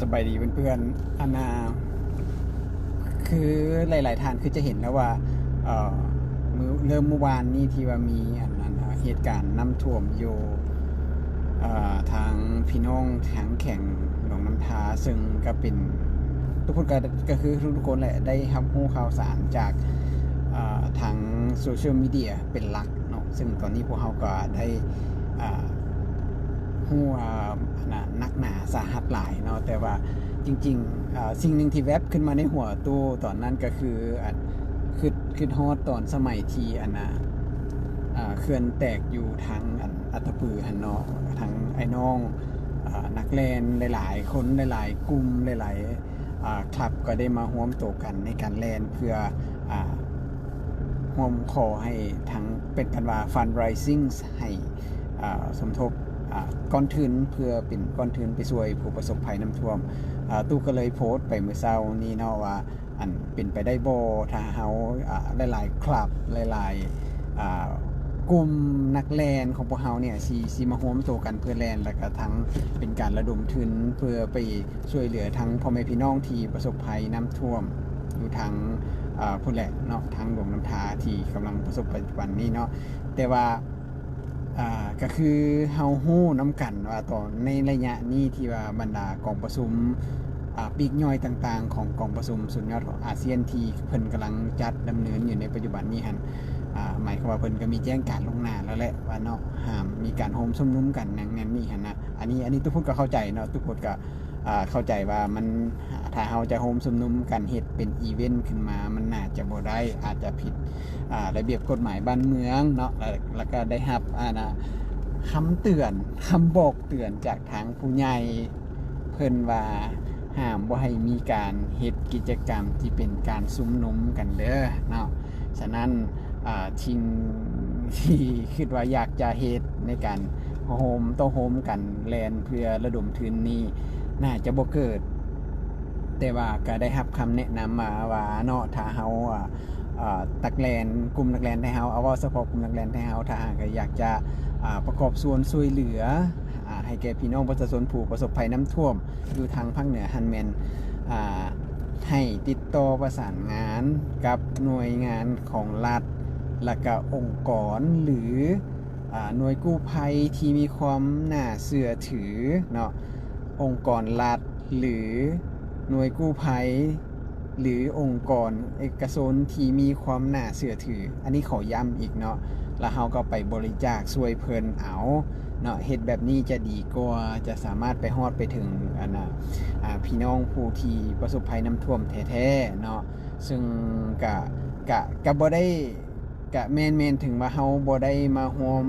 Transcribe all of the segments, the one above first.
ສະບາຍດີເພື່ອນໆ ອັນນ່າ ຄືຫຼາຍໆທ່ານຄືຈະເຫັນແລ້ວວ່າ ເອີ ມື້ ເລີ່ມມື້ວານນີ້ທີ່ວ່າມີອັນນັ້ນ ເຫດການນ້ຳຖ້ວມຢູ່ ເອີ ທາງພີ່ນ້ອງທາງແຂວງຫຼວງນ້ຳທາ ເຊິ່ງກໍເປັນ ທຸກຄົນກໍ ກໍຄືທຸກໆຄົນແຫຼະ ໄດ້ຮັບຮູ້ຂ່າວສານຈາກ ເອີ ທາງໂຊຊຽວມີເດຍເປັນຫຼັກເນາະ ເຊິ່ງຕອນນີ້ພວກເຮົາກໍໄດ້ ເອີ ຮູ້ວ່າ ໜັກໜາສາຫັດຫຼາຍເນາະ ແຕ່ວ່າຈິງໆ ເອີ ສິ່ງໜຶ່ງທີ່ແວັບຂຶ້ນມາໃນຫົວຕູ້ຕອນນັ້ນກໍຄື ອັນ ຄິດ ຄິດຮອດຕອນສະໄໝທີ່ ອັນນ່າ ເອີ ເຂື່ອນແຕກຢູ່ທາງ ອັນ ອັດຕະປືຫັ້ນເນາະ ທັງອ້າຍນ້ອງ ເອີ ນັກແລ່ນຫຼາຍໆຄົນ ຫຼາຍໆກຸ່ມ ຫຼາຍໆ ອາ ຄລັບກໍໄດ້ມາຮ່ວມໂຕກັນໃນການແລ່ນເພື່ອ ອາ ຮ່ວມຂໍໃຫ້ທັງ ເປັນການວ່າ fundraising ໃຫ້ ອາ ສົມທົບ ອາ ກ້ອນທຶນ ເພື່ອເປັນກ້ອນທຶນໄປຊ່ວຍຜູ້ປະສົບໄພນ້ຳຖ້ວມ. ອາ ຕູ້ກໍເລີຍໂພສໄປມື້ເຊົ້ານີ້ເນາະວ່າ ອັນ ເປັນໄປໄດ້ບໍ່ ຖ້າເຮົາ ອາ ຫຼາຍໆຄລັບ ຫຼາຍໆ ອາ ກຸ່ມນັກແລ່ນຂອງພວກເຮົານີ້ ຊິ ຊິມາຮ່ວມໂຕກັນເພື່ອແລ່ນ ແລ້ວກະທັງເປັນການລະດົມທຶນເພື່ອໄປ ຊ່ວຍເຫຼືອທັງພໍ່ແມ່ພີ່ນ້ອງທີ່ປະສົບໄພນ້ຳຖ້ວມຢູ່ທາງ ເອີ ພຸ້ນແຫຼະເນາະ ທາງຫຼວງນ້ຳທາທີ່ກຳລັງປະສົບປັດຈຸບັນນີ້ເນາະ. ແຕ່ວ່າ ອາ ກໍຄືເຮົາຮູ້ນຳກັນວ່າຕອນໃນໄລຍະນີ້ທີ່ວ່າບັນດາກອງປະຊຸມ ອາ ປີກຍ່ອຍຕ່າງໆຂອງກອງປະຊຸມສຸດຍອດອາຊຽນທີ່ເພິ່ນກຳລັງຈັດດຳເນີນຢູ່ໃນປັດຈຸບັນນີ້ຫັ້ນ ອາ ໝາຍຄວາມວ່າເພິ່ນກໍມີແຈ້ງການລ່ວງໜ້າແລ້ວແຫຼະວ່າເນາະ ຫ້າມມີການໂຮມຊຸມນຸມກັນຫຍັງແນວນີ້ຫັ້ນນະ. ອັນນີ້ ອັນນີ້ທຸກຄົນກໍເຂົ້າໃຈເນາະ ທຸກຄົນກໍ ອາ ເຂົ້າໃຈວ່າມັນ ຖ້າເຮົາຈະໂຮມຊຸມນຸມກັນເຮັດເປັນອີເວັນຂຶ້ນມາ ມັນໜ້າຈະບໍ່ໄດ້ ອາດຈະຜິດ ອາ ລະບຽບກົດໝາຍບ້ານເມືອງເນາະ ແລ້ວ ແລ້ວກໍໄດ້ຮັບ ອັນນ່າ ຄຳເຕືອນ ຄຳບອກເຕືອນຈາກທາງຜູ້ໃຫຍ່ເພິ່ນວ່າ ຫ້າມບໍ່ໃຫ້ມີການເຮັດກິດຈະກຳທີ່ເປັນການຊຸມນຸມກັນເດີເນາະ. ສະນັ້ນ ອາ ສິ່ງທີ່ຄິດວ່າຢາກຈະເຮັດໃນການໂຮມ ຕ້ອງໂຮມກັນແລ່ນເພື່ອລະດົມທຶນນີ້ ໜ້າຈະບໍ່ເກີດ ແຕ່ວ່າກໍໄດ້ຮັບຄຳແນະນຳມາວ່າເນາະ ຖ້າເຮົາ ອາ ອາ ນັກແລ່ນ ກຸ່ມນັກແລ່ນໄທເຮົາ ເອົາ ເວົ້າສະເພາະກຸ່ມນັກແລ່ນໄທເຮົາ ຖ້າຫາກຢາກຈະ ອາ ປະກອບສ່ວນຊ່ວຍເຫຼືອ ອາ ໃຫ້ແກ່ພີ່ນ້ອງປະຊາຊົນຜູ້ປະສົບໄພນ້ຳຖ້ວມ ຢູ່ທາງພາກເໜືອຫັ້ນແມ່ນ ອາ ໃຫ້ຕິດຕໍ່ປະສານງານກັບໜ່ວຍງານຂອງລັດ ແລະກະອົງກອນ ຫຼື ອາ ໜ່ວຍກູ້ໄພທີ່ມີຄວາມໜ້າເຊື່ອຖືເນາະ, ອົງກອນລັດ ຫຼື ໜ່ວຍກູ້ໄພ ຫຼື ອົງກອນເອກະຊົນທີ່ມີຄວາມໜ້າເຊື່ອຖື. ອັນນີ້ຂໍຢ້ຳອີກເນາະ, ແລ້ວເຮົາກໍໄປບໍລິຈາກຊ່ວຍເພິ່ນເອົາເນາະ, ເຮັດແບບນີ້ຈະດີກວ່າ, ຈະສາມາດໄປຮອດໄປເຖິງ ອັນນ່າ ອາ ພີ່ນ້ອງຜູ້ທີ່ປະສົບໄພນ້ຳຖ້ວມແທ້ໆເນາະ. ເຊິ່ງກະ ກະ ກະບໍ່ໄດ້ ກະແມ່ນ ແມ່ນເຖິງວ່າເຮົາບໍ່ໄດ້ມາຮ່ວມ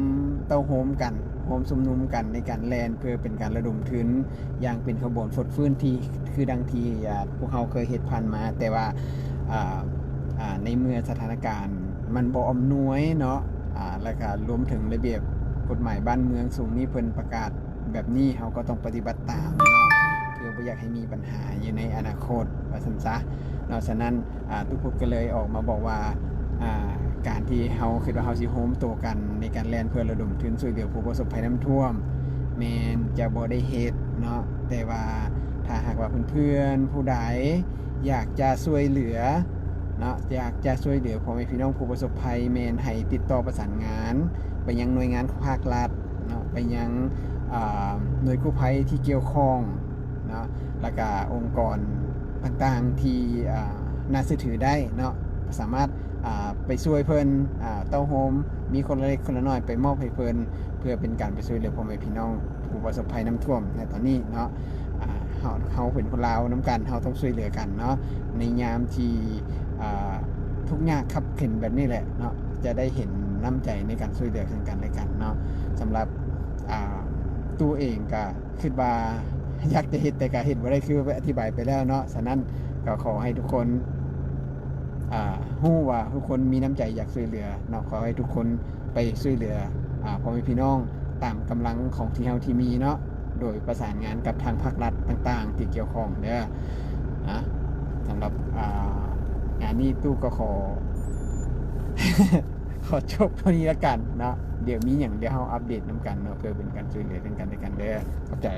ເຕົ້າໂຮມກັນ, ຮ່ວມຊຸມນຸມກັນໃນການແລ່ນ ເພື່ອເປັນການລະດົມທຶນຢ່າງເປັນຂະບວນຟົດຟື້ນ ທີ່ ຄືດັ່ງທີ່ ອາ ພວກເຮົາເຄີຍເຮັດຜ່ານມາ, ແຕ່ວ່າ ອາ ອາ ໃນເມື່ອສະຖານະການມັນບໍ່ອຳນວຍເນາະ, ອາ ແລ້ວກະລວມເຖິງລະບຽບກົດໝາຍບ້ານເມືອງ ຊ່ວງນີ້ເພິ່ນປະກາດ ແບບນີ້ເຮົາກໍຕ້ອງປະຕິບັດຕາມເນາະ ເພື່ອບໍ່ຢາກໃຫ້ມີບັນຫາຢູ່ໃນອະນາຄົດ ວ່າຊັ້ນຊະເນາະ. ສະນັ້ນ ອາ ຕຸກພຸດກໍເລີຍອອກມາບອກວ່າ ອາ ການທີ່ເຮົາຄິດວ່າເຮົາຊິໂຮມໂຕກັນໃນການແລ່ນເພື່ອລະດົມທຶນຊ່ວຍເຫຼືອຜູ້ປະສົບໄພນ້ຳຖ້ວມ ແມ່ນຈະບໍ່ໄດ້ເຮັດເນາະ, ແຕ່ວ່າຖ້າຫາກວ່າເພື່ອນໆຜູ້ໃດ ຢາກຈະຊ່ວຍເຫຼືອເນາະ, ຢາກຈະຊ່ວຍເຫຼືອພໍ່ແມ່ພີ່ນ້ອງຜູ້ປະສົບໄພ ແມ່ນໃຫ້ຕິດຕໍ່ປະສານງານໄປຍັງໜ່ວຍງານພາກລັດເນາະ, ໄປຍັງ ອາ ໜ່ວຍກູ້ໄພທີ່ກ່ຽວຂ້ອງເນາະ, ແລ້ວກະອົງກອນຕ່າງໆທີ່ ອາ ໜ້າເຊື່ອຖືໄດ້ເນາະ, ສາມາດ ອາ ໄປຊ່ວຍເພິ່ນ ອາ ເຕົ້າໂຮມ ມີຄົນລະເລັກຄົນລະນ້ອຍໄປມອບໃຫ້ເພິ່ນ ເພື່ອເປັນການໄປຊ່ວຍເຫຼືອພໍ່ແມ່ພີ່ນ້ອງຜູ້ປະສົບໄພນ້ຳຖ້ວມໃນຕອນນີ້ເນາະ. ອາ ເຮົາ ເຮົາເປັນຄົນລາວນຳກັນ ເຮົາຕ້ອງຊ່ວຍເຫຼືອກັນເນາະ ໃນຍາມທີ່ ອາ ທຸກຍາກຂັບເຂັນແບບນີ້ແຫຼະເນາະ, ຈະໄດ້ເຫັນນ້ຳໃຈໃນການຊ່ວຍເຫຼືອເຊິ່ງກັນແລະກັນເນາະ. ສຳລັບ ອາ ຕູ້ເອງກະຄິດວ່າຢາກຈະເຮັດ ແຕ່ກະເຮັດບໍ່ໄດ້ ຄືອະທິບາຍໄປແລ້ວເນາະ. ສະນັ້ນກໍຂໍໃຫ້ທຸກຄົນ ອາ ຮູ້ວ່າທຸກຄົນມີນ້ຳໃຈຢາກຊ່ວຍເຫຼືອເນາະ, ຂໍໃຫ້ທຸກຄົນ ໄປຊ່ວຍເຫຼືອ ອາ ພໍ່ແມ່ພີ່ນ້ອງຕາມກຳລັງຂອງທີ່ເຮົາທີ່ມີເນາະ, ໂດຍປະສານງານກັບທາງພາກລັດຕ່າງໆທີ່ກ່ຽວຂ້ອງເດີນະ. ສຳລັບ ອາ ງານນີ້ຕູ້ກໍຂໍ ຂໍຈົບເທົ່ານີ້ລະກັນເນາະ, ດຽວມີຫຍັງດຽວເຮົາອັບເດດນຳກັນເນາະ ເພື່ອເປັນການຊ່ວຍເຫຼືອເຊິ່ງກັນແລະກັນເດີ. ຂອບໃຈ.